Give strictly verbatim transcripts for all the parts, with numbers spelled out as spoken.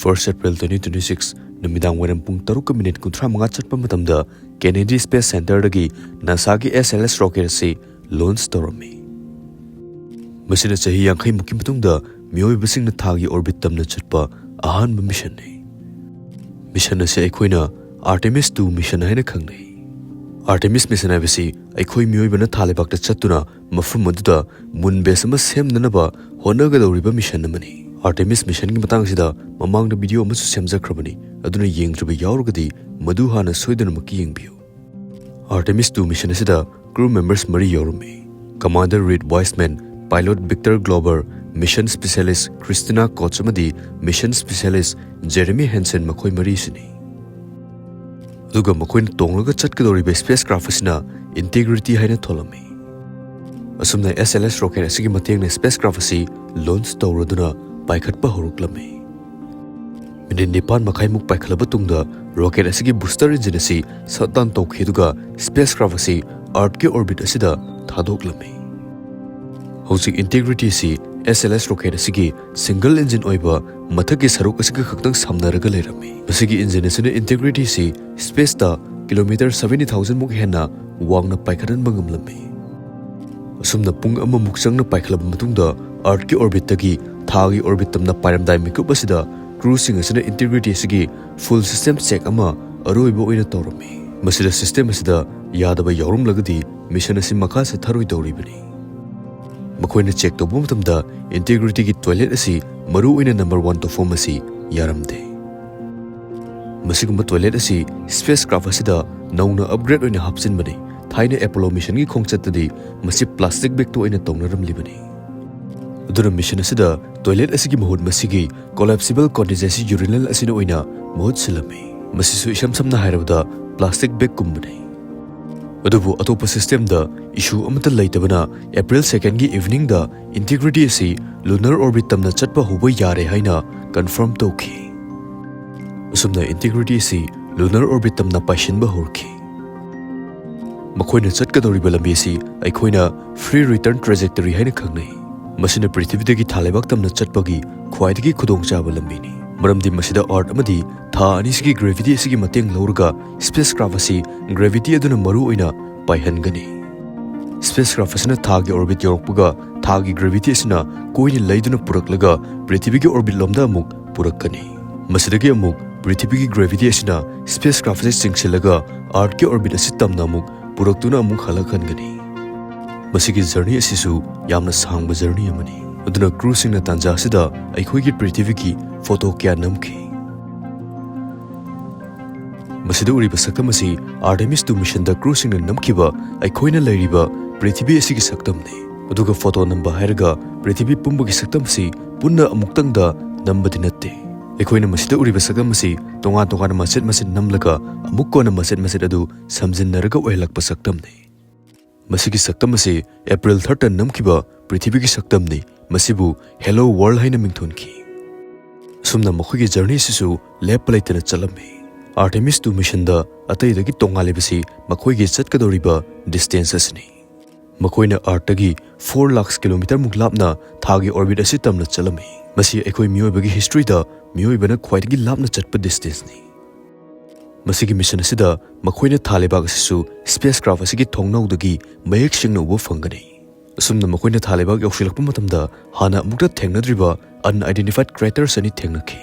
First April twenty twenty six ꯅꯨꯃꯤꯗꯥꯡ ꯋꯥꯏꯔꯝ ꯄꯨꯡ ꯇꯔꯨꯛꯀ ꯃꯤꯅꯤꯠ ꯀꯨꯟꯊ꯭ꯔꯥ ꯃꯉꯥ ꯆꯠꯄ ꯃꯇꯝꯗ ꯀꯦꯅꯦꯗꯤ ꯁ꯭ꯄꯦꯁ ꯁꯦꯟꯇꯔꯗꯒꯤ ꯅꯥꯁꯥꯒꯤ ꯑꯦꯁ ꯑꯦꯜ ꯑꯦꯁ ꯔꯣꯀꯦꯠ ꯑꯁꯤ ꯂꯣꯟꯆ ꯇꯧꯔꯝꯃꯤ꯫ ꯃꯁꯤꯅ ꯆꯍꯤ ꯌꯥꯡꯈꯩ ꯃꯨꯛꯀꯤ ꯃꯇꯨꯡꯗ ꯃꯤꯑꯣꯏꯕꯁꯤꯡꯅ ꯊꯥꯒꯤ ꯑꯣꯔꯕꯤꯠ ꯇꯝꯅ ꯆꯠꯄ ꯑꯍꯥꯟꯕ ꯃꯤꯁꯟꯅꯤ꯫ ꯃꯤꯁꯟ ꯑꯁꯤ ꯑꯩꯈꯣꯏꯅ ꯑꯥꯔꯇꯦꯃꯤꯁ ꯇꯨ ꯃꯤꯁꯟ ꯍꯥꯏꯅ ꯈꯪꯅꯩ꯫ ꯑꯥꯔꯇꯦꯃꯤꯁ ꯃꯤꯁꯟ ꯍꯥꯏꯕꯁꯤ ꯑꯩꯈꯣꯏ ꯃꯤꯑꯣꯏꯕꯅ ꯊꯥ ꯂꯩꯕꯥꯛꯇ ꯆꯠꯇꯨꯅ ꯃꯐꯝ ꯑꯗꯨꯗ ꯃꯨꯟ ꯕꯦꯁ ꯑꯃ ꯁꯦꯝꯅꯅꯕ ꯍꯣꯠꯅꯒꯗꯧꯔꯤꯕ ꯃꯤꯁꯟ ꯑꯃꯅꯤ꯫ ꯑꯥꯔꯇꯦꯃꯤꯁ ꯃꯤꯁꯟꯒꯤ ꯃꯇꯥꯡꯁꯤꯗ ꯃꯃꯥꯡꯗ ꯚꯤꯗꯤꯑꯣ ꯑꯃꯁꯨ ꯁꯦꯝꯖꯈ꯭ꯔꯕꯅꯤ, ꯑꯗꯨꯅ ꯌꯦꯡꯗ꯭ꯔꯤꯕ ꯌꯥꯎꯔꯒꯗꯤ ꯃꯗꯨ ꯍꯥꯟꯅ ꯁꯣꯏꯗꯅꯃꯛꯀꯤ ꯌꯦꯡꯕꯤꯌꯨ꯫ ꯑꯥꯔꯇꯦꯃꯤꯁ ꯇꯨ ꯃꯤꯁꯟ ꯑꯁꯤꯗ ꯀ꯭ꯔꯨ ꯃꯦꯝꯕꯔꯁ ꯃꯔꯤ ꯌꯥꯎꯔꯝꯃꯤ꯫ Commander Reid Wiseman, pilot Victor Glover, mission specialist Christina Koch ꯑꯃꯗꯤ ꯃꯤꯁꯟ ꯁ꯭ꯄꯦꯁꯤꯌꯦꯂꯤꯁ ꯖꯦꯔꯦꯃꯤ ꯍꯦꯟꯁꯟ, ꯃꯈꯣꯏ ꯃꯔꯤꯁꯤꯅꯤ꯫ ꯑꯗꯨꯒ ꯃꯈꯣꯏꯅ ꯇꯣꯡꯂꯒ ꯆꯠꯀꯗꯧꯔꯤꯕ ꯁ꯭ꯄꯦꯁ ꯀ꯭ꯔꯥꯐ ꯑꯁꯤꯅ ꯏꯟꯇꯦꯒ꯭ꯔꯤꯇꯤ ꯍꯥꯏꯅ ꯊꯣꯜꯂꯝꯃꯤ꯫ ꯑꯁꯨꯝꯅ ꯑꯦꯁ ꯑꯦꯜ ꯑꯦꯁ ꯔꯣꯀꯦꯠ ꯑꯁꯤꯒꯤ ꯃꯇꯦꯡꯅ ꯁ꯭ꯄꯦꯁ ꯀ꯭ꯔꯥꯐ ꯑꯁꯤ ꯂꯣꯟꯆ ꯇꯧꯔꯗꯨꯅ ꯄꯥꯏꯈꯠꯄ ꯍꯧꯔꯛꯂꯝꯃꯤ꯫ ꯃꯤꯅꯤꯠ ꯅꯤꯄꯥꯟ ꯃꯈꯥꯏꯃꯨꯛ ꯄꯥꯏꯈꯠꯂꯕ ꯇꯨꯡꯗ ꯔꯣꯀꯦꯠ ꯑꯁꯤꯒꯤ ꯕꯨꯁꯇꯔ ꯏꯟꯖꯤꯟ ꯑꯁꯤ ꯁꯠ ꯗꯥꯎꯟ ꯇꯧꯈꯤ, ꯑꯗꯨꯒ ꯁ꯭ꯄꯦꯁ ꯀ꯭ꯔꯥꯐ ꯑꯁꯤ ꯑꯥꯔꯊꯀꯤ ꯑꯣꯔꯕꯤꯠ ꯑꯁꯤꯗ ꯊꯥꯗꯣꯛꯂꯝꯃꯤ꯫ ꯍꯧꯖꯤꯛ ꯏꯟꯇꯦꯒ꯭ꯔꯤꯇꯤ ꯑꯁꯤ ꯑꯦꯁ ꯑꯦꯜ ꯑꯦꯁ ꯔꯣꯀꯦꯠ ꯑꯁꯤꯒꯤ ꯁꯤꯡꯒꯜ ꯏꯟꯖꯤꯟ ꯑꯣꯏꯕ ꯃꯊꯛꯀꯤ ꯁꯔꯨꯛ ꯑꯁꯤꯒ ꯈꯛꯇꯪ ꯁꯝꯅꯔꯒ ꯂꯩꯔꯝꯃꯤ꯫ ꯃꯁꯤꯒꯤ ꯏꯟꯖꯤꯟ ꯑꯁꯤꯅ ꯏꯟꯇꯦꯒ꯭ꯔꯤꯇꯤ ꯑꯁꯤ ꯁ꯭ꯄꯦꯁꯇ ꯀꯤꯂꯣꯃꯤꯇꯔ ꯁꯚꯦꯟꯇꯤ ꯊꯥꯎꯖꯟꯃꯨꯛ ꯍꯦꯟꯅ ꯋꯥꯡꯅ ꯄꯥꯏꯈꯠꯍꯟꯕ ꯉꯝꯂꯝꯃꯤ꯫ ꯑꯁꯨꯝꯅ ꯄꯨꯡ ꯑꯃꯃꯨꯛ ꯆꯪꯅ ꯄꯥꯏꯈꯠꯂꯕ ꯃꯇꯨꯡꯗ, ꯑꯥꯔꯊꯀꯤ ꯑꯣꯔꯕꯤꯠꯇꯒꯤ ꯊꯥꯒꯤ ꯑꯣꯔꯕꯤꯠ ꯇꯝꯅ ꯄꯥꯏꯔꯝꯗꯥꯏ ꯃꯤꯀꯨꯞ ꯑꯁꯤꯗ, ꯀ꯭ꯔꯨꯁꯤꯡ ꯑꯁꯤꯅ ꯏꯟꯇꯦꯒ꯭ꯔꯤꯇꯤ ꯑꯁꯤꯒꯤ ꯐꯨꯜ ꯁꯤꯁꯇꯦꯝ ꯆꯦꯛ ꯑꯃ ꯑꯔꯣꯏꯕ ꯑꯣꯏꯅ ꯇꯧꯔꯝꯃꯤ꯫ ꯃꯁꯤꯗ ꯁꯤꯁꯇꯦꯝ ꯑꯁꯤꯗ ꯌꯥꯗꯕ ꯌꯥꯎꯔꯝꯂꯒꯗꯤ, ꯃꯤꯁꯟ ꯑꯁꯤ ꯃꯈꯥ ꯆꯠꯊꯔꯣꯏꯗꯧꯔꯤꯕꯅꯤ꯫ ꯃꯈꯣꯏꯅ ꯆꯦꯛ ꯇꯧꯕ ꯃꯇꯝꯗ, ꯏꯟꯇꯦꯒ꯭ꯔꯤꯇꯤꯒꯤ ꯇꯣꯏꯂꯦꯠ ꯑꯁꯤ ꯃꯔꯨ ꯑꯣꯏꯅ ꯅꯝꯕꯔ ꯋꯥꯟ ꯇꯧꯐꯝ ꯑꯁꯤ ꯌꯥꯔꯝꯗꯦ꯫ ꯃꯁꯤꯒꯨꯝꯕ ꯇꯣꯏꯂꯦꯠ ꯑꯁꯤ ꯁ꯭ꯄꯦꯁ ꯀ꯭ꯔꯥꯐ ꯑꯁꯤꯗ ꯅꯧꯅ ꯑꯞꯒ꯭ꯔꯦꯗ ꯑꯣꯏꯅ ꯍꯥꯞꯆꯤꯟꯕꯅꯤ꯫ ꯊꯥꯏꯅ ꯑꯦꯄꯣꯂꯣ ꯃꯤꯁꯟꯒꯤ ꯈꯣꯡꯆꯠꯇꯗꯤ ꯃꯁꯤ ꯄ꯭ꯂꯥꯁꯇꯤꯛ ꯕꯦꯒꯇ ꯑꯣꯏꯅ ꯇꯧꯅꯔꯝꯂꯤꯕꯅꯤ꯫ ꯑꯗꯨꯅ ꯃꯤꯁꯟ ꯑꯁꯤꯗ ꯇꯣꯏꯂꯦꯠ ꯑꯁꯤꯒꯤ ꯃꯍꯨꯠ ꯃꯁꯤꯒꯤ ꯀꯣꯂꯦꯞꯁꯤꯕꯜ ꯀꯣꯟꯗꯦꯟꯁꯦꯁꯟ ꯌꯨꯔꯤꯅꯦꯜ ꯑꯁꯤꯅ ꯑꯣꯏꯅ ꯃꯍꯨꯠ ꯁꯤꯜꯂꯝꯃꯤ꯫ ꯃꯁꯤꯁꯨ ꯏꯁꯝ ꯁꯝꯅ ꯍꯥꯏꯔꯕꯗ ꯄ꯭ꯂꯥꯁꯇꯤꯛ ꯕꯦꯒꯀꯨꯝꯕꯅꯤ꯫ ꯑꯗꯨꯕꯨ ꯑꯇꯣꯞꯄ ꯁꯤꯁꯇꯦꯝꯗ ꯏꯁꯨ ꯑꯃꯠꯇ ꯂꯩꯇꯕꯅ, ꯑꯦꯄ꯭ꯔꯤꯜ ꯁꯦꯀꯦꯟꯒꯤ ꯏꯚꯤꯅꯤꯡꯗ ꯏꯟꯇꯦꯒ꯭ꯔꯤꯇꯤ ꯑꯁꯤ ꯂꯨꯅꯔ ꯑꯣꯔꯕꯤꯠ ꯇꯝꯅ ꯆꯠꯄ ꯍꯧꯕ ꯌꯥꯔꯦ ꯍꯥꯏꯅ ꯀꯟꯐꯥꯔꯝ ꯇꯧꯈꯤ꯫ ꯑꯁꯨꯝꯅ ꯏꯟꯇꯦꯒ꯭ꯔꯤꯇꯤ ꯑꯁꯤ ꯂꯨꯅꯔ ꯑꯣꯔꯕꯤꯠ ꯇꯝꯅ ꯄꯥꯏꯁꯤꯟꯕ ꯍꯧꯔꯛꯈꯤ꯫ ꯃꯈꯣꯏꯅ ꯆꯠꯀꯗꯧꯔꯤꯕ ꯂꯝꯕꯤ ꯑꯁꯤ ꯑꯩꯈꯣꯏꯅ ꯐ꯭ꯔꯤ ꯔꯤꯇꯔꯟ ꯇ꯭ꯔꯦꯖꯦꯛꯇꯔꯤ ꯍꯥꯏꯅ ꯈꯪꯅꯩ꯫ ꯃꯁꯤꯅ ꯄ꯭ꯔꯤꯊꯤꯕꯤꯗꯒꯤ ꯊꯥ ꯂꯩꯕꯥꯛ ꯇꯝꯅ ꯆꯠꯄꯒꯤ ꯈ꯭ꯋꯥꯏꯗꯒꯤ ꯈꯨꯗꯣꯡꯆꯥꯕ ꯂꯝꯕꯤꯅꯤ꯫ ꯃꯔꯝꯗꯤ ꯃꯁꯤꯗ Earth ꯑꯃꯗꯤ ꯊꯥ ꯑꯅꯤꯁꯤꯒꯤ gravity ꯑꯁꯤꯒꯤ ꯃꯇꯦꯡ ꯂꯧꯔꯒ spacecraft ꯑꯁꯤ gravity ꯑꯗꯨꯅ ꯃꯔꯨ ꯑꯣꯏꯅ ꯄꯥꯏꯍꯟꯒꯅꯤ꯫ Spacecraft ꯑꯁꯤꯅ ꯊꯥꯒꯤ orbit ꯌꯧꯔꯛꯄꯒ ꯊꯥꯒꯤ gravity ꯑꯁꯤꯅ ꯀꯣꯏꯅ ꯂꯩꯗꯨꯅ ꯄꯨꯔꯛꯂꯒ ꯄ꯭ꯔꯤꯊꯤꯕꯤꯒꯤ orbit ꯂꯣꯝꯗ ꯑꯃꯨꯛ ꯄꯨꯔꯛꯀꯅꯤ꯫ ꯃꯁꯤꯗꯒꯤ ꯑꯃꯨꯛ ꯄ꯭ꯔꯤꯊꯤꯕꯤꯒꯤ gravity ꯑꯁꯤꯅ spacecraft ꯑꯁꯤ ꯆꯤꯡꯁꯤꯜꯂꯒ Earth ꯀꯤ orbit ꯑꯁꯤ ꯇꯝꯅ ꯑꯃꯨꯛ ꯄꯨꯔꯛꯇꯨꯅ ꯑꯃꯨꯛ ꯍꯜꯂꯛꯍꯟꯒꯅꯤ꯫ ꯃꯁꯤꯒꯤ journey ꯑꯁꯤꯁꯨ ꯌꯥꯝꯅ ꯁꯥꯡꯕ journey ꯑꯃꯅꯤ꯫ ꯑꯗꯨꯅ crew ꯁꯤꯡꯅ ꯇꯥꯟꯖꯥ ꯑꯁꯤꯗ ꯑꯩꯈꯣꯏꯒꯤ ꯄ꯭ꯔꯤꯊꯤꯕꯤꯒꯤ photo ꯀꯌꯥ ꯅꯝꯈꯤ꯫ ꯃꯁꯤꯗ ꯎꯔꯤꯕ ꯁꯛꯇꯝ ꯑꯁꯤ Artemis two mission ꯗ crew ꯁꯤꯡꯅ ꯅꯝꯈꯤꯕ ꯑꯩꯈꯣꯏꯅ ꯂꯩꯔꯤꯕ ꯄ꯭ꯔꯤꯊꯤꯕꯤ ꯑꯁꯤꯒꯤ ꯁꯛꯇꯝꯅꯤ꯫ ꯑꯗꯨꯒ photo ꯅꯝꯕ ꯍꯥꯏꯔꯒ ꯄ꯭ꯔꯤꯊꯤꯕꯤ ꯄꯨꯝꯕꯒꯤ ꯁꯛꯇꯝ ꯑꯁꯤ ꯄꯨꯟꯅ ꯑꯃꯨꯛꯇꯪꯗ ꯅꯝꯕꯗꯤ ꯅꯠꯇꯦ꯫ ꯑꯩꯈꯣꯏꯅ ꯃꯁꯤꯗ ꯎꯔꯤꯕ ꯁꯛꯇꯝ ꯑꯁꯤ ꯇꯣꯉꯥꯟ ꯇꯣꯉꯥꯟꯅ ꯃꯆꯦꯠ ꯃꯆꯦꯠ ꯅꯝꯂꯒ ꯑꯃꯨꯛ ꯀꯣꯟꯅ ꯃꯆꯦꯠ ꯃꯆꯦꯠ ꯑꯗꯨ ꯁꯝꯖꯤꯟꯅꯔꯒ ꯑꯣꯏꯍꯜꯂꯛꯄ ꯁꯛꯇꯝꯅꯤ꯫ ꯃꯁꯤꯒꯤ ꯁꯛꯇꯝ ꯑꯁꯤ April third ꯇ ꯅꯝꯈꯤꯕ ꯄ꯭ꯔꯤꯊꯤꯕꯤꯒꯤ ꯁꯛꯇꯝꯅꯤ꯫ ꯃꯁꯤꯕꯨ Hello World ꯍꯥꯏꯅ ꯃꯤꯡꯊꯣꯟꯈꯤ꯫ ꯑꯁꯨꯝꯅ ꯃꯈꯣꯏꯒꯤ journey ꯑꯁꯤꯁꯨ ꯂꯦꯞꯄ ꯂꯩꯇꯅ ꯆꯠꯂꯝꯃꯤ꯫ Artemis two mission ꯗ ꯑꯇꯩꯗꯒꯤ ꯇꯣꯉꯥꯜꯂꯤꯕꯁꯤ ꯃꯈꯣꯏꯒꯤ ꯆꯠꯀꯗꯧꯔꯤꯕ distance ꯑꯁꯤꯅꯤ꯫ ꯃꯈꯣꯏꯅ Earth ꯇꯒꯤ four lakhs kilometer ꯃꯨꯛ ꯂꯥꯞꯅ ꯊꯥꯒꯤ orbit ꯑꯁꯤ ꯇꯝꯅ ꯆꯠꯂꯝꯃꯤ꯫ ꯃꯁꯤ ꯑꯩꯈꯣꯏ ꯃꯤꯑꯣꯏꯕꯒꯤ history ꯗ ꯃꯤꯑꯣꯏꯕꯅ ꯈ꯭ꯋꯥꯏꯗꯒꯤ ꯂꯥꯞꯅ ꯆꯠꯄ distance ꯅꯤ꯫ ꯃꯁꯤꯒꯤ mission ꯑꯁꯤꯗ ꯃꯈꯣꯏꯅ ꯊꯥ ꯂꯩꯕꯥꯛ ꯑꯁꯤꯁꯨ spacecraft ꯑꯁꯤꯒꯤ ꯊꯣꯡꯅꯥꯎꯗꯒꯤ ꯃꯌꯦꯛ ꯁꯦꯡꯅ ꯎꯕ ꯐꯪꯒꯅꯤ꯫ ꯑꯁꯨꯝꯅ ꯃꯈꯣꯏꯅ ꯊꯥ ꯂꯩꯕꯥꯛ ꯌꯧꯁꯤꯜꯂꯛꯄ ꯃꯇꯝꯗ ꯍꯥꯟꯅ ꯑꯃꯨꯛꯇ ꯊꯦꯡꯅꯗ꯭ꯔꯤꯕ unidentified craters ꯑꯅꯤ ꯊꯦꯡꯅꯈꯤ꯫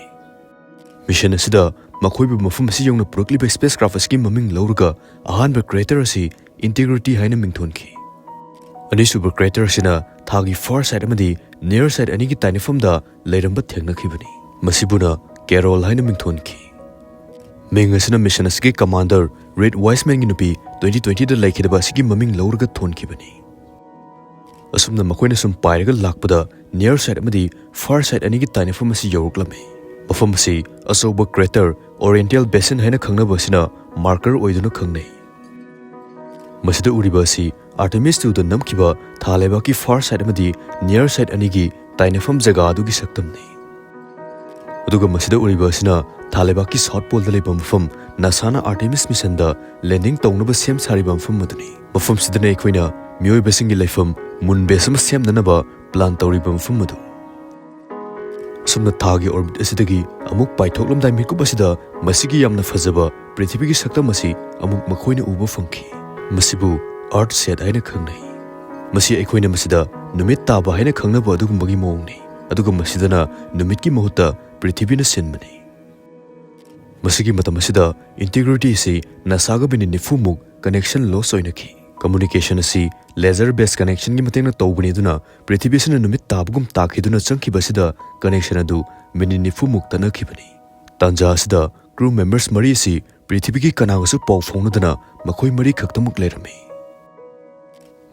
Mission ꯑꯁꯤꯗ ꯃꯈꯣꯏꯕꯨ ꯃꯐꯝ ꯑꯁꯤ ꯌꯧꯅ ꯄꯨꯔꯛꯂꯤꯕ spacecraft ꯑꯁꯤꯒꯤ ꯃꯃꯤꯡ ꯂꯧꯔꯒ ꯑꯍꯥꯟꯕ crater ꯑꯁꯤ Integrity ꯍꯥꯏꯅ ꯃꯤꯡꯊꯣꯟꯈꯤ꯫ ꯑꯅꯤꯁꯨꯕ crater ꯑꯁꯤꯅ ꯊꯥꯒꯤ far side ꯑꯃꯗꯤ near side ꯑꯅꯤꯒꯤ ꯇꯥꯏꯅꯐꯝꯗ ꯂꯩꯔꯝꯕ ꯊꯦꯡꯅꯈꯤꯕꯅꯤ꯫ ꯃꯁꯤꯕꯨꯅ Carol ꯍꯥꯏꯅ ꯃꯤꯡꯊꯣꯟꯈꯤ꯫ ꯃꯤꯡ ꯑꯁꯤꯅ mission ꯑꯁꯤꯒꯤ commander Reed Wiseman ꯒꯤ ꯅꯨꯄꯤ twenty twenty ꯗ ꯂꯩꯈꯤꯗꯕ ꯑꯁꯤꯒꯤ ꯃꯃꯤꯡ ꯂꯧꯔꯒ ꯊꯣꯟꯈꯤꯕꯅꯤ꯫ ꯑꯁꯨꯝꯅ ꯃꯈꯣꯏꯅ ꯁꯨꯝ ꯄꯥꯏꯔꯒ ꯂꯥꯛꯄꯗ near side ꯑꯃꯗꯤ far side ꯑꯅꯤꯒꯤ ꯇꯥꯏꯅꯐꯝ ꯑꯁꯤ ꯌꯧꯔꯛꯂꯝꯃꯤ꯫ ꯃꯐꯝ ꯑꯁꯤ ꯑꯆꯧꯕ crater Oriental Basin ꯍꯥꯏꯅ ꯈꯪꯅꯕ ꯑꯁꯤꯅ marker ꯑꯣꯏꯗꯨꯅ ꯈꯪꯅꯩ꯫ ꯃꯁꯤꯗ ꯎꯔꯤꯕ ꯑꯁꯤ Artemis two ꯗ ꯅꯝꯈꯤꯕ ꯊꯥ ꯂꯩꯕꯥꯛꯀꯤ far side ꯑꯃꯗꯤ near side ꯑꯅꯤꯒꯤ ꯇꯥꯏꯅꯐꯝ ꯖꯒꯥ ꯑꯗꯨꯒꯤ ꯁꯛꯇꯝꯅꯤ꯫ ꯑꯗꯨꯒ ꯃꯁꯤꯗ ꯎꯔꯤꯕ ꯑꯁꯤꯅ ꯊꯥ ꯂꯩꯕꯥꯛꯀꯤ South Pole ꯗ ꯂꯩꯕ ꯃꯐꯝ NASA ꯅ Artemis mission ꯗ landing ꯇꯧꯅꯕ ꯁꯦꯝ ꯁꯥꯔꯤꯕ ꯃꯐꯝ ꯑꯗꯨꯅꯤ꯫ ꯃꯐꯝꯁꯤꯗꯅ ꯑꯩꯈꯣꯏꯅ ꯃꯤꯑꯣꯏꯕꯁꯤꯡꯒꯤ ꯂꯩꯐꯝ moon base ꯑꯃ ꯁꯦꯝꯅꯅꯕ plan ꯇꯧꯔꯤꯕ ꯃꯐꯝ ꯑꯗꯨ꯫ ꯑꯁꯨꯝꯅ ꯊꯥꯒꯤ orbit ꯑꯁꯤꯗꯒꯤ ꯑꯃꯨꯛ ꯄꯥꯏꯊꯣꯛꯂꯝꯗꯥꯏ ꯃꯤꯀꯨꯞ ꯑꯁꯤꯗ ꯃꯁꯤꯒꯤ ꯌꯥꯝꯅ ꯐꯖꯕ ꯄ꯭ꯔꯤꯊꯤꯕꯤꯒꯤ ꯁꯛꯇꯝ ꯑꯁꯤ ꯑꯃꯨꯛ ꯃꯈꯣꯏꯅ ꯎꯕ ꯐꯪꯈꯤ꯫ ꯃꯁꯤꯕꯨ Earthsat ꯍꯥꯏꯅ ꯈꯪꯅꯩ꯫ ꯃꯁꯤ ꯑꯩꯈꯣꯏꯅ ꯃꯁꯤꯗ ꯅꯨꯃꯤꯠ ꯇꯥꯕ ꯍꯥꯏꯅ ꯈꯪꯅꯕ ꯑꯗꯨꯒꯨꯝꯕꯒꯤ ꯃꯑꯣꯡꯅꯤ, ꯑꯗꯨꯒ ꯃꯁꯤꯗꯅ ꯅꯨꯃꯤꯠꯀꯤ ꯃꯍꯨꯠꯇ ꯄ꯭ꯔꯤꯊꯤꯕꯤꯅ ꯁꯤꯟꯕꯅꯤ꯫ ꯃꯁꯤꯒꯤ ꯃꯇꯝ ꯑꯁꯤꯗ Integrity ꯑꯁꯤ NASAꯒ ꯃꯤꯅꯤꯠ ꯅꯤꯐꯨ ꯃꯨꯛ connection loss ꯑꯣꯏꯅꯈꯤ꯫ Communication ꯑꯁꯤ laser based connectionꯒꯤ ꯃꯇꯦꯡꯅ ꯇꯧꯕꯅꯤ, ꯑꯗꯨꯅ ꯄ꯭ꯔꯤꯊꯤꯕꯤ ꯑꯁꯤꯅ ꯅꯨꯃꯤꯠ ꯇꯥꯕꯒꯨꯝ ꯇꯥꯈꯤꯗꯨꯅ ꯆꯪꯈꯤꯕ ꯑꯁꯤꯗ connection ꯑꯗꯨ ꯃꯤꯅꯤꯠ ꯅꯤꯐꯨ ꯃꯨꯛ ꯇꯠꯅꯈꯤꯕꯅꯤ꯫ ꯇꯥꯟꯖꯥ ꯑꯁꯤꯗ crew members ꯃꯔꯤ ꯑꯁꯤ ꯄ꯭ꯔꯤꯊꯤꯕꯤꯒꯤ ꯀꯅꯥꯒꯁꯨ ꯄꯥꯎ ꯐꯥꯎꯅꯗꯅ ꯃꯈꯣꯏ ꯃꯔꯤ ꯈꯛꯇꯃꯛ ꯂꯩꯔꯝꯃꯤ꯫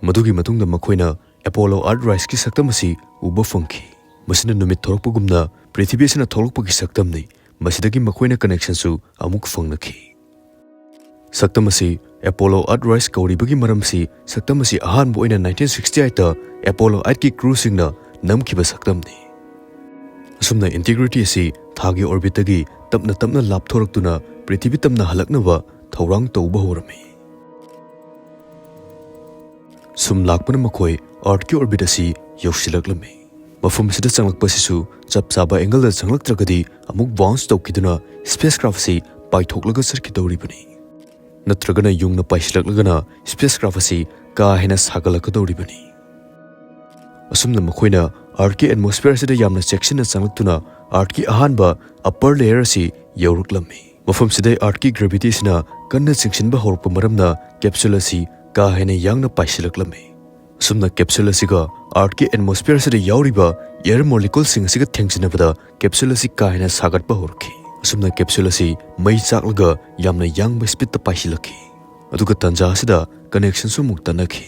ꯃꯗꯨꯒꯤ ꯃꯇꯨꯡꯗ ꯃꯈꯣꯏꯅ Apollo Earthriseꯀꯤ ꯁꯛꯇꯝ ꯑꯁꯤ ꯎꯕ ꯐꯪꯈꯤ꯫ ꯃꯁꯤꯅ ꯅꯨꯃꯤꯠ ꯊꯣꯛꯂꯛꯄꯒꯨꯝꯅ ꯄ꯭ꯔꯤꯊꯤꯕꯤ ꯑꯁꯤꯅ ꯊꯣꯛꯂꯛꯄꯒꯤ ꯁꯛꯇꯝꯅꯤ꯫ ꯃꯁꯤꯗꯒꯤ ꯃꯈꯣꯏꯅ connectionꯁꯨ ꯑꯃꯨꯛ ꯐꯪꯂꯛꯈꯤ꯫ ꯁꯛꯇꯝ ꯑꯁꯤ Apollo Earthrise ꯀꯧꯔꯤꯕꯒꯤ ꯃꯔꯝꯁꯤ, ꯁꯛꯇꯝ ꯑꯁꯤ ꯑꯍꯥꯟꯕ ꯑꯣꯏꯅ nineteen sixty eightꯇ Apollo eightꯀꯤ crewꯁꯤꯡꯅ ꯅꯝꯈꯤꯕ ꯁꯛꯇꯝꯅꯤ꯫ ꯑꯁꯨꯝꯅ Integrity ꯑꯁꯤ ꯊꯥꯒꯤ orbitꯇꯒꯤ ꯇꯞꯅ ꯇꯞꯅ ꯂꯥꯞꯊꯣꯔꯛꯇꯨꯅ ꯄ꯭ꯔꯤꯊꯤꯕꯤ ꯇꯝꯅ ꯍꯜꯂꯛꯅꯕ ꯊꯧꯔꯥꯡ ꯇꯧꯕ ꯍꯧꯔꯝꯃꯤ꯫ ꯁꯨꯝ ꯂꯥꯛꯄꯅ ꯃꯈꯣꯏ Earthꯀꯤ orbit ꯑꯁꯤ ꯌꯧꯁꯤꯜꯂꯛꯂꯝꯃꯤ꯫ ꯃꯐꯝ ꯑꯁꯤꯗ ꯆꯪꯂꯛꯄ ꯑꯁꯤꯁꯨ ꯆꯞ ꯆꯥꯕ angleꯗ ꯆꯪꯂꯛꯇ꯭ꯔꯒꯗꯤ ꯑꯃꯨꯛ bounce ꯇꯧꯈꯤꯗꯨꯅ spacecraft ꯑꯁꯤ ꯄꯥꯏꯊꯣꯛꯂꯒ ꯆꯠꯈꯤꯗꯧꯔꯤꯕꯅꯤ꯫ ꯅꯠꯇ꯭ꯔꯒꯅ ꯌꯨꯡꯅ ꯄꯥꯏꯁꯤꯜꯂꯛꯂꯒꯅ spacecraft ꯑꯁꯤ ꯀꯥ ꯍꯦꯟꯅ ꯁꯥꯒꯠꯂꯛꯀꯗꯧꯔꯤꯕꯅꯤ꯫ ꯑꯁꯨꯝꯅ ꯃꯈꯣꯏꯅ Earthꯀꯤ atmosphere ꯑꯁꯤꯗ ꯌꯥꯝꯅ ꯆꯦꯛꯁꯤꯟꯅ ꯆꯪꯂꯛꯇꯨꯅ Earthꯀꯤ ꯑꯍꯥꯟꯕ upper layer ꯑꯁꯤ ꯌꯧꯔꯛꯂꯝꯃꯤ꯫ ꯃꯐꯝꯁꯤꯗ Earthꯀꯤ gravity ꯑꯁꯤꯅ ꯀꯟꯅ ꯆꯤꯡꯁꯤꯟꯕ ꯍꯧꯔꯛꯄ ꯃꯔꯝꯅ capsule ꯑꯁꯤ ꯀꯥ ꯍꯦꯟꯅ ꯌꯥꯡꯅ ꯄꯥꯏꯁꯤꯜꯂꯛꯂꯝꯃꯤ꯫ ꯑꯁꯨꯝꯅ capsule ꯑꯁꯤꯒ Earthꯀꯤ atmosphere ꯑꯁꯤꯗ ꯌꯥꯎꯔꯤꯕ air moleculeꯁꯤꯡ ꯑꯁꯤꯒ ꯊꯦꯡꯖꯤꯟꯅꯕꯗ capsule ꯑꯁꯤ ꯀꯥ ꯍꯦꯟꯅ ꯁꯥꯒꯠꯄ ꯍꯧꯔꯛꯈꯤ꯫ ꯑꯁꯨꯝꯅ capsule ꯑꯁꯤ ꯃꯩ ꯆꯥꯛꯂꯒ ꯌꯥꯝꯅ ꯌꯥꯡꯕ speedꯇ ꯄꯥꯏꯁꯤꯜꯂꯛꯈꯤ꯫ ꯑꯗꯨꯒ ꯇꯥꯟꯖꯥ ꯑꯁꯤꯗ connectionꯁꯨ ꯑꯃꯨꯛ ꯇꯠꯅꯈꯤ꯫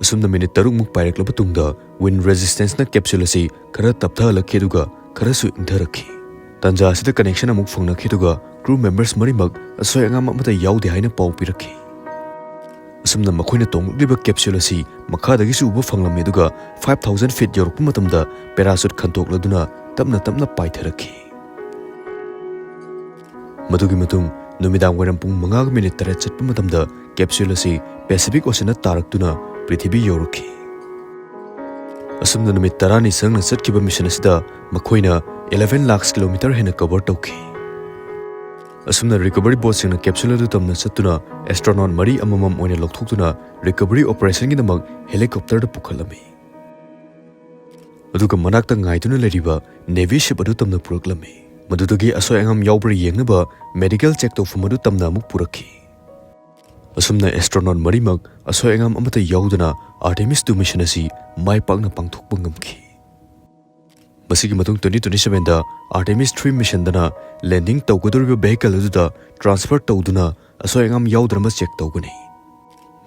ꯑꯁꯨꯝꯅ ꯃꯤꯅꯤꯠ ꯇꯔꯨꯛꯃꯨꯛ ꯄꯥꯏꯔꯛꯂꯕ ꯇꯨꯡꯗ wind resistanceꯅ capsule ꯑꯁꯤ ꯈꯔ ꯇꯞꯊꯍꯜꯂꯛꯈꯤ, ꯑꯗꯨꯒ ꯈꯔꯁꯨ ꯏꯪꯊꯔꯛꯈꯤ꯫ ꯇꯥꯟꯖꯥ ꯑꯁꯤꯗ connection ꯑꯃꯨꯛ ꯐꯪꯅꯈꯤ, ꯑꯗꯨꯒ crew members ꯃꯔꯤꯃꯛ ꯑꯁꯣꯏ ꯑꯉꯥꯝ ꯑꯃꯠꯇ ꯌꯥꯎꯗꯦ ꯍꯥꯏꯅ ꯄꯥꯎ ꯄꯤꯔꯛꯈꯤ꯫ ꯑꯁꯨꯝꯅ ꯃꯈꯣꯏꯅ ꯇꯣꯡꯂꯛꯂꯤꯕ capsule ꯑꯁꯤ ꯃꯈꯥꯗꯒꯤꯁꯨ ꯎꯕ ꯐꯪꯂꯝꯃꯤ, ꯑꯗꯨꯒ five thousand feet ꯌꯧꯔꯛꯄ ꯃꯇꯝꯗ parachute ꯈꯟꯇꯣꯛꯂꯗꯨꯅ ꯇꯞꯅ ꯇꯞꯅ ꯄꯥꯏꯊꯔꯛꯈꯤ꯫ ꯃꯗꯨꯒꯤ ꯃꯇꯨꯡ ꯅꯨꯃꯤꯗꯥꯡ ꯋꯥꯏꯔꯝ ꯄꯨꯡ ꯃꯉꯥꯒ ꯃꯤꯅꯤꯠ ꯇꯔꯦꯠ ꯆꯠꯄ ꯃꯇꯝꯗ capsule ꯑꯁꯤ Pacific Oceanꯗ ꯇꯥꯔꯛꯇꯨꯅ ꯄ꯭ꯔꯤꯊꯤꯕꯤ ꯌꯧꯔꯛꯈꯤ꯫ ꯑꯁꯨꯝꯅ ꯅꯨꯃꯤꯠ ꯇꯔꯥꯅꯤ ꯆꯪꯅ ꯆꯠꯈꯤꯕ ꯃꯤꯁꯟ ꯑꯁꯤꯗ ꯃꯈꯣꯏꯅ eleven lakhs kilometer ꯍꯦꯟꯅ cover ꯇꯧꯈꯤ꯫ ꯑꯁꯨꯝꯅ recovery boatꯁꯤꯡꯅ capsule ꯑꯗꯨ ꯇꯝꯅ ꯆꯠꯇꯨꯅ astronaut ꯃꯔꯤ ꯑꯃꯃꯝ ꯑꯣꯏꯅ ꯂꯧꯊꯣꯛꯇꯨꯅ recovery operationꯒꯤꯗꯃꯛ helicopterꯗ ꯄꯨꯈꯠꯂꯝꯃꯤ꯫ ꯑꯗꯨꯒ ꯃꯅꯥꯛꯇ ꯉꯥꯏꯗꯨꯅ ꯂꯩꯔꯤꯕ Navy ship ꯑꯗꯨ ꯇꯝꯅ ꯄꯨꯔꯛꯂꯝꯃꯤ꯫ ꯃꯗꯨꯗꯒꯤ ꯑꯁꯣꯏ ꯑꯉꯥꯝ ꯌꯥꯎꯕ꯭ꯔꯥ ꯌꯦꯡꯅꯕ medical check ꯇꯧꯐꯝ ꯑꯗꯨ ꯇꯝꯅ ꯑꯃꯨꯛ ꯄꯨꯔꯛꯈꯤ꯫ ꯑꯁꯨꯝꯅ astronaut ꯃꯔꯤꯃꯛ ꯑꯁꯣꯏ ꯑꯉꯥꯝ ꯑꯃꯠꯇ ꯌꯥꯎꯗꯅ Artemis two mission ꯑꯁꯤ ꯃꯥꯏ ꯄꯥꯛꯅ ꯄꯥꯡꯊꯣꯛꯄ ꯉꯝꯈꯤ꯫ ꯃꯁꯤꯒꯤ ꯃꯇꯨꯡ twenty twenty sevenꯗ Artemis three missionꯗꯅ landing ꯇꯧꯒꯗꯧꯔꯤꯕ vehicle ꯑꯗꯨꯗ transfer ꯇꯧꯗꯨꯅ ꯑꯁꯣꯏ ꯑꯉꯥꯝ ꯌꯥꯎꯗꯅꯕ check ꯇꯧꯒꯅꯤ꯫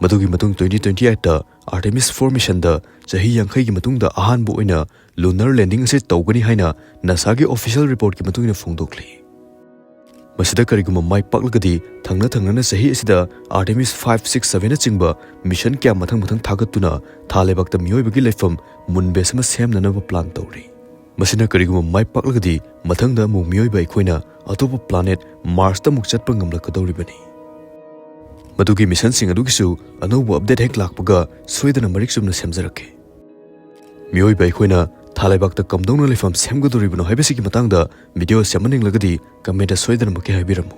ꯃꯗꯨꯒꯤ ꯃꯇꯨꯡ twenty twenty eightꯇ Artemis four missionꯗ ꯆꯍꯤ ꯌꯥꯡꯈꯩꯒꯤ ꯃꯇꯨꯡꯗ ꯑꯍꯥꯟꯕ ꯑꯣꯏꯅ lunar landing ꯑꯁꯤ ꯇꯧꯒꯅꯤ ꯍꯥꯏꯅ NASAꯒꯤ official reportꯀꯤ ꯃꯇꯨꯡ ꯏꯟꯅ ꯐꯣꯡꯗꯣꯛꯂꯤ꯫ ꯃꯁꯤꯗ ꯀꯔꯤꯒꯨꯝꯕ ꯃꯥꯏ ꯄꯥꯛꯂꯒꯗꯤ ꯊꯪꯅ ꯊꯪꯅꯅ ꯆꯍꯤ ꯑꯁꯤꯗ Artemis five, six, sevenꯅꯆꯤꯡꯕ mission ꯀꯌꯥ ꯃꯊꯪ ꯃꯊꯪ ꯊꯥꯒꯠꯇꯨꯅ ꯊꯥ ꯂꯩꯕꯥꯛꯇ ꯃꯤꯑꯣꯏꯕꯒꯤ ꯂꯩꯐꯝ moon base ꯑꯃ ꯁꯦꯝꯅꯅꯕ plan ꯇꯧꯔꯤ꯫ ꯃꯁꯤꯅ ꯀꯔꯤꯒꯨꯝꯕ ꯃꯥꯏ ꯄꯥꯛꯂꯒꯗꯤ ꯃꯊꯪꯗ ꯑꯃꯨꯛ ꯃꯤꯑꯣꯏꯕ ꯑꯩꯈꯣꯏꯅ ꯑꯇꯣꯞꯄ planet Marsꯇ ꯑꯃꯨꯛ ꯆꯠꯄ ꯉꯝꯂꯛꯀꯗꯧꯔꯤꯕꯅꯤ꯫ ꯃꯗꯨꯒꯤ missionꯁꯤꯡ ꯑꯗꯨꯒꯤꯁꯨ ꯑꯅꯧꯕ update ꯍꯦꯛ ꯂꯥꯛꯄꯒ ꯁꯣꯏꯗꯅ ꯃꯔꯤꯛ ꯆꯨꯝꯅ ꯁꯦꯝꯖꯔꯛꯀꯦ꯫ ꯃꯤꯑꯣꯏꯕ ꯑꯩꯈꯣꯏꯅ ꯊꯥ ꯂꯩꯕꯥꯛꯇ ꯀꯝꯗꯧꯅ ꯂꯩꯐꯝ ꯁꯦꯝꯒꯗꯧꯔꯤꯕꯅꯣ ꯍꯥꯏꯕꯁꯤꯒꯤ ꯃꯇꯥꯡꯗ video ꯁꯦꯝꯍꯟꯅꯤꯡꯂꯒꯗꯤ commentꯇ ꯁꯣꯏꯗꯅꯃꯛꯀꯤ ꯍꯥꯏꯕꯤꯔꯝꯃꯨ꯫